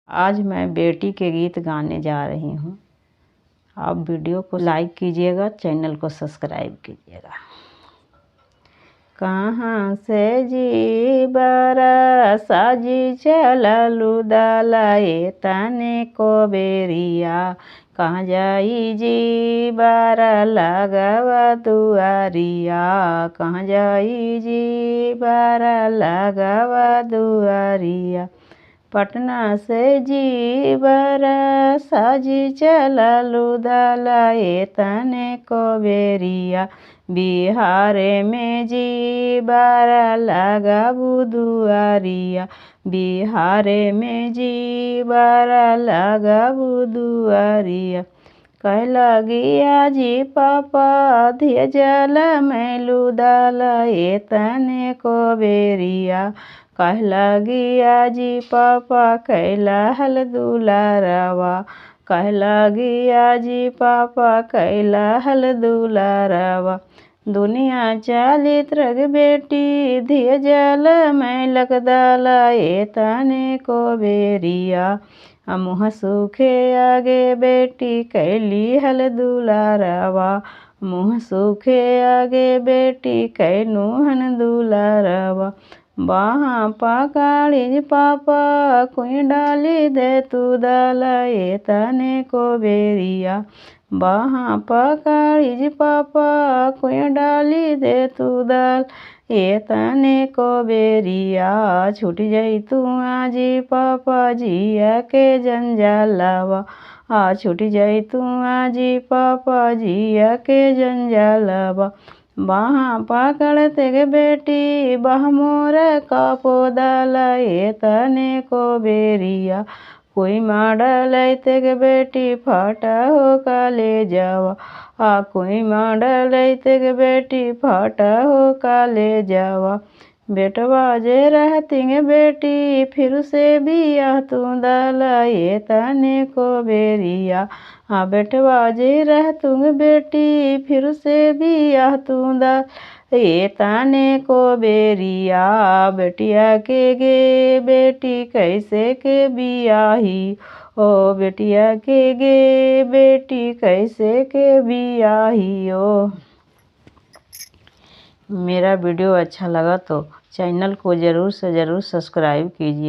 आज मैं बेटी के गीत गाने जा रही हूँ। आप वीडियो को लाइक कीजिएगा, चैनल को सब्सक्राइब कीजिएगा। कहाँ से जी बरा साजी चललू दलाए तने को बेरिया, कहाँ जाई जी बारा लगवा दुआरिया, कहाँ जाई जी बारा लगवा दुआरिया। पटना से जी बरा साजी चललू दलाए तने को बेरिया, बिहार में जी बारा लगाबू दुआरिया, बिहार में जी बारा लगाबू दुआरिया। कह लगिया जी पापा धिया जल मैलू दलाए तने को बेरिया, कह लगिया जी पापा कैला हल दुलारवा, कह लगिया जी पापा कैला हल दुलारवा। दुनिया चालित रग बेटी धिया जल मैलक दलाए तने को बेरिया, मुँह सूखे आगे बेटी कैली हल दुलारवा, मुँह सूखे आगे बेटी कैनूहन दुलारवा। बाहाँ पकड़ी पापा कोई डाली दे तू दलाए तने को बेरिया, बाहाँ पकड़ी पापा कोई डाली दे तू दल ए तने को बेरिया। छूट जाई तू आजी पापा जिया के जंजालवा, आ छूट जाई तू आजी पापा जिया के जंजालवा। बाहाँ पकड़ते गे बेटी बाह मोर कापो दलाए तने को बेरिया, कोई माडलैते गे बेटी फाटा हो काले जावा, आ कोई माडलैते गे बेटी फाटा हो काले जावा। बेटवा जे रहती बेटी फिर से बियाह तू दलाए तने को बेरिया, आ बेटवा जे रहतुंग बेटी फिर से बियाह तू दलाए तने को बेरिया। बेटिया के गे बेटी कैसे के बियाही, ओ बेटिया के गे बेटी कैसे के बियाही। ओ मेरा वीडियो अच्छा लगा तो चैनल को ज़रूर से ज़रूर सब्सक्राइब कीजिए।